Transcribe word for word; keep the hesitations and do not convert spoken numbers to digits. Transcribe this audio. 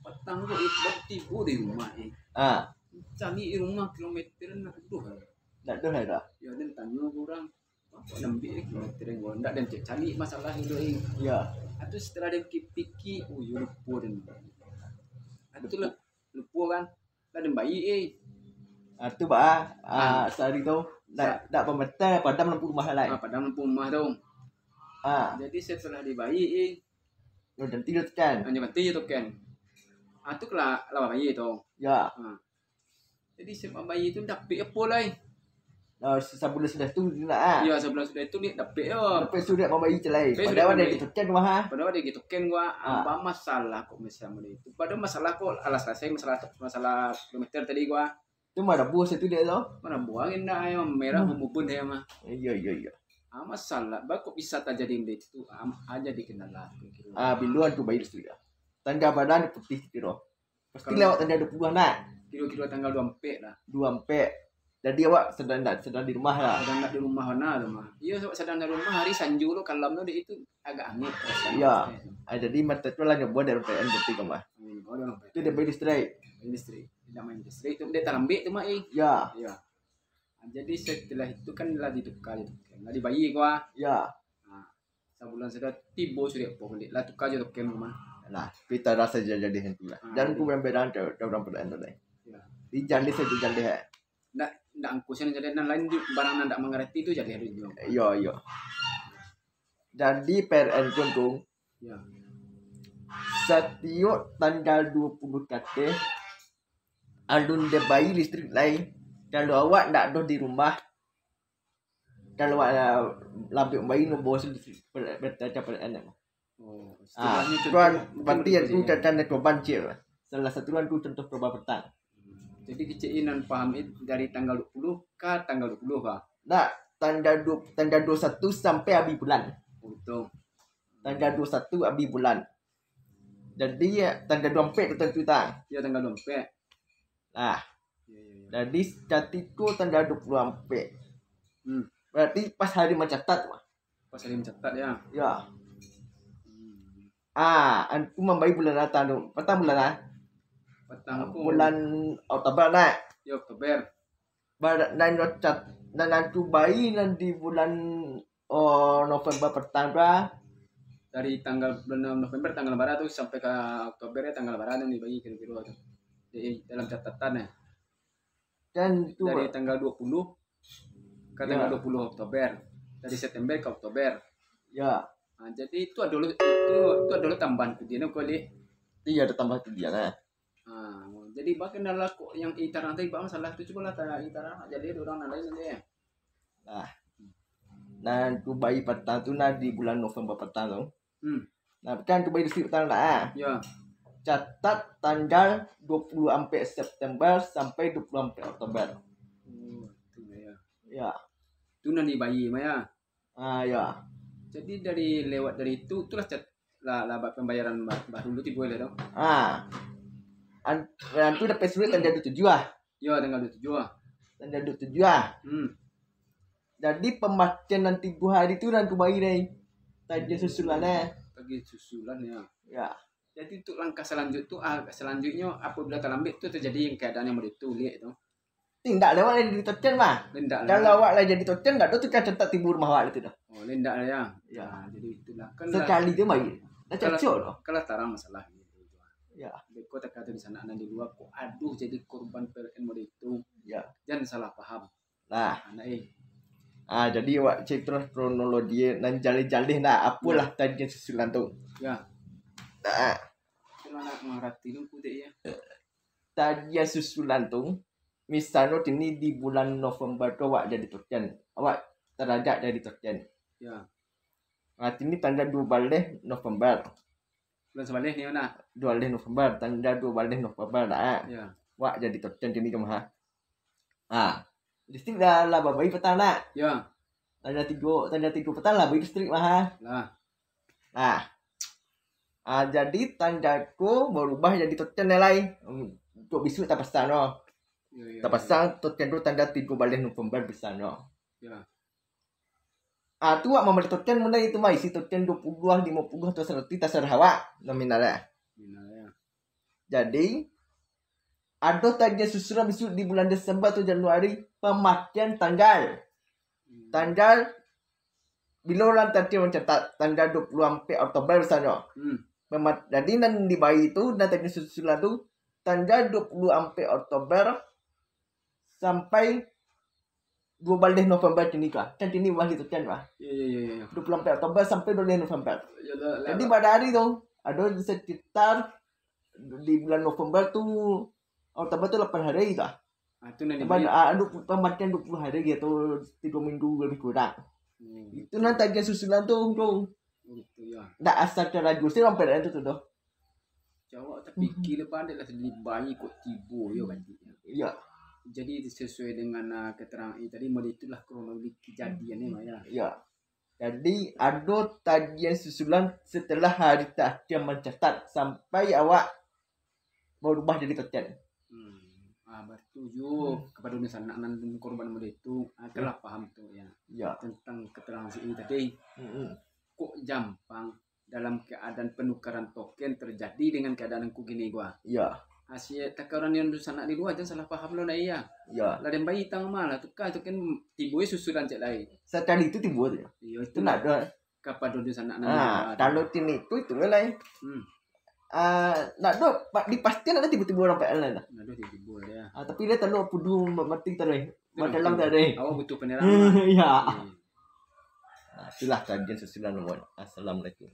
Patang ko, eh, baru tibo di rumah, eh. Ah. Cari di rumah kilometer nak doh. Nak doh lah dah. Yo, den tanyo ka urang, "Apo den ambiak kilometer ko?" Ndak, den cari masalah dulu, eh. Ya. Atu setelah den pikir-pikir, oh, yo lupo den. Atu lah, lupo kan. Lah den bayia, eh. Ah, tu bah, ah, ah, sahari tu, dak, dak pamatah, padam lampu rumah lai. Ah, padam lampu rumah tu. Ah. Jadi setelah dibayia, eh. Yo, ganti jo token. Hanyo ganti jo token. Ah, tu lah, lah bayia tu. Ya. Ah. Jadi, se-, bayia tu dapek apo lai? Ah, se-, sabulan sudah tu, nak, ah. Ya, sabulan sudah tu, ni dapek yo. Dapek sudah mambayia lai. Dapek sudah mambayia. Padahal ado token mah, ah. Padahal ado token ko, ah. Ah. Apo masalah kok misal model itu? Padahal masalah kok alah salasai masalah, masalah kilometer tadi ko, ah. Tu marabuah situ dek tu. Marabuah angin dah, ayo merah. Hmm. Bubun dia mah. Iyo, iyo, iyo. Ah, masalah, ba kok bisa tajadi model itu? Ah, ah, jadi kendala. Ah, biluan tu bayia sudah. Tanda badan putih tu. Pasti lewat tanggal dua puluah nak. Kiro-kiro tanggal dua ampek lah. Dua ampek. Jadi awak sadang ndak, sadang di rumah lah. Sadang ndak di rumah bana tu mah. Iyo, awak sadang di rumah, hari Sanjo lo, kalam tu, dek itu agak angek perasaan. Iyo. Ah, jadi mata tu lah nyobo dari P N berarti ko mah. Hmm, oh, dari P N. Tu dia bayia listrik. Bayia listrik. Tidak main listrik tu, dia talambek tu mah, eh. Iyo. Iyo. Ah, jadi setelah itu kan lah dituka jo token. Lah dibayia ko, ah. Iyo. Ah. Sabulan sudah tibo sudah pokok, lah tuka jo token rumah. Nah, kita rasa jadi-jadi itu lah. Ah, jadi. Dan ku beda-beda, ada, ada urang pada anu lain. Ya. Di jaleh saja jaleh, eh. Ndak, ndak angkusan jaleh, nan lain di, barang nan ndak mangarati tu jaleh dulu. Iyo, iyo. Jadi P L N tu, Tung, ya, satiok tanggal dua puluah kateh, alun dibayia listrik lai. Kalau awak ndak doh di rumah, kalau awak, ah, lambek mambayia, no bos, berarti P L N. Oh, ah, istilahnyo tu, tuan, berarti tu tu coban cil. Salah satu tuan tu contoh coban patang. Jadi kecek nan paham, eh, dari tanggal dua puluah ka tanggal dua puluah ka? Ndak, tanggal dua, tanggal dua satu sampai abih bulan. Oh, betul. Tanggal dua satu abih bulan. Jadi, ya, tanggal dua ampek tu tantu tak? Ya, tanggal dua ampek. Nah. Ya, ya, ya. Jadi, catiko tanggal dua puluah ampek. Hmm. Berarti pas hari mancatat tu. Pas hari mancatat, ya. Ya. Hmm. Ah, antu mambayia bulan datang tu. Patang bulan lah. Patang ko. Bulan Oktober lah. Ya, Oktober. Ba-, nan cat-, nan antu bayia nan di bulan, oh, November patang tu, ah. Dari tanggal bulan November tanggal bara tu sampai ka Oktober, ya, tanggal bara tu dibayia kiro-kiro tu. Di dalam catatan, ya. Dan tu, dari tanggal dua puluah ka tanggal dua puluah Oktober. Dari September ka Oktober. Ya. Ah, jadi itu adalah, itu, itu adalah tambahan kudian ko, Lik. Iya, ada tambahan kudian, ah. Ah, jadi bagaimana lah kok yang itarang tadi, bang, salah tu, cubalah tanya itarang, jadi ada orang lain nanti, ya. Nah. Nah, tu bayia patang tu nah di bulan November patang tu. Hmm. Nah, kan tu bayia listrik patang lah, ah. Ya. Catat tanggal dua puluah ampek September sampai dua puluah ampek Oktober. Oh, tu ya. Ya. Tu nan dibayia mah ya. Ah, ya. Jadi dari lewat dari itu, itulah cat-, lah, lah buat pembayaran ba-, baru dulu tibo lah tu. Ah. An-, an tu dapat surat tanggal dua puluh tujuh ah. Yo, tanggal dua puluh tujuh ah. Tanggal dua puluh tujuh ah. Hmm. Jadi pematian nan tigo hari tu nan tu bayia dai. Tagih susulan eh. Tagih susulan ya. Ya. Jadi untuk langkah selanjut tu, ah, selanjutnya apabila talambek tu terjadi keadaan yang model tu, liek tu. Indak lewat lah jadi token mah. Indak lah. Kalau awak lah jadi token, indak ado tu kan tetap tibo rumah awak tu dah. Oh, indak lah ya. Ya. Nah, jadi itulah. Kan lah, sekali tu mah, dah kalau, cocok tu. Kalau tarang masalah gitu. Ya. Beko takah tu di sana, nan di luar kok, aduh, jadi korban P L N model itu. Ya. Jangan salah paham. Nah. Anak eh. Ah, jadi awak cek terus kronologi nan jaleh-jaleh nah, apolah tagih susulan tu. Ya. Nah. Kalau nak mengerti tu kutek ya. Tagih susulan tu, misalnyo kini di bulan November tu awak jadi token, awak tarajak jadi token. Ya. Ah, kini tanggal dua baleh November. Bulan sabaleh ni, nah. Dua baleh November, tanggal dua baleh November, nah. Ya. Awak jadi token kini ka mah. Ah. Listrik dah lah babayia patang, nah. Ya. Tanggal tigo, tanggal tigo patang lah bayia listrik mah. Lah. Nah. Ah, jadi tanggal ko barubah jadi token lai. Hmm, untuk bisuak tapasang no. Ya, ya, ya. Tapasang token tu tanggal tigo baleh November bisa no. Ya. Ah, tu awak mambali token model itu mah, isi token duo puluah, limo puluah atau saratuih, tasarah awak nominalnyo. Nominalnyo. Jadi, ado tagiah susulan bisuak di bulan Desember atau Januari, pamatian tanggal. Tanggal, bilo lah tadi mancatat, tanggal dua puluh ampek Oktober misalnyo. Hmm. Pemat-, jadi nan dibayia tu, nan tagiah susulan tu, tanggal dua puluh ampek Oktober sampai dua baleh November kini ka. Kan kini baleh tu kan, bah. Iya, iya, iya, iya. Dua puluh ampek Oktober sampai dua baleh November. Ya lah, lah. Jadi pada hari tu, ado di sekitar di bulan November tu, Oktober tu lapan hari lah. Ah, tu nan Lepas dibayia. ah, ado pamatian dua puluh hari gitu, tiga minggu lebih kurang. Hmm. Itu nan tagiah susulan tu, tu. Gitu ya. Ndak asal teraju sih sampai tu tu doh. Cawak tapikir lah pandai lah dibayia kok tibo yo kan. Iya. Jadi sesuai dengan uh, keterangan eh, tadi, model itulah kronologi kejadian ni, Mak, ya. Iya. Jadi ado tagiah susulan setelah hari tagiah mancatat sampai awak berubah jadi token. Hmm. Ah, bertuju kepada dunsanak nan korban model itu, ah, telah paham tu ya. Iya. Tentang keterangan si ini tadi, Mm-mm. kok jampang dalam keadaan penukaran token terjadi dengan keadaan ku gini gua. Iya. Asia takaran yang dunsanak di luar jangan salah paham lo nak iya. Iya. Lah den bayi tang mah lah tukar token tibo susulan cek lain. Sekali itu tibo tu. Iya Itu nak ada. Kapan dunsanak nan Ah, kalau tin itu itu lah. Hmm. Ah, nak ada pa- dipastian ada tibo-tibo orang P L lah. Aduh tibo dia. Ah, tapi dia tahu pudu mati tadi. Matalang tadi. Awak butuh penerangan. Ya. Hmm. Ah, itulah kajian susulan. Assalamualaikum.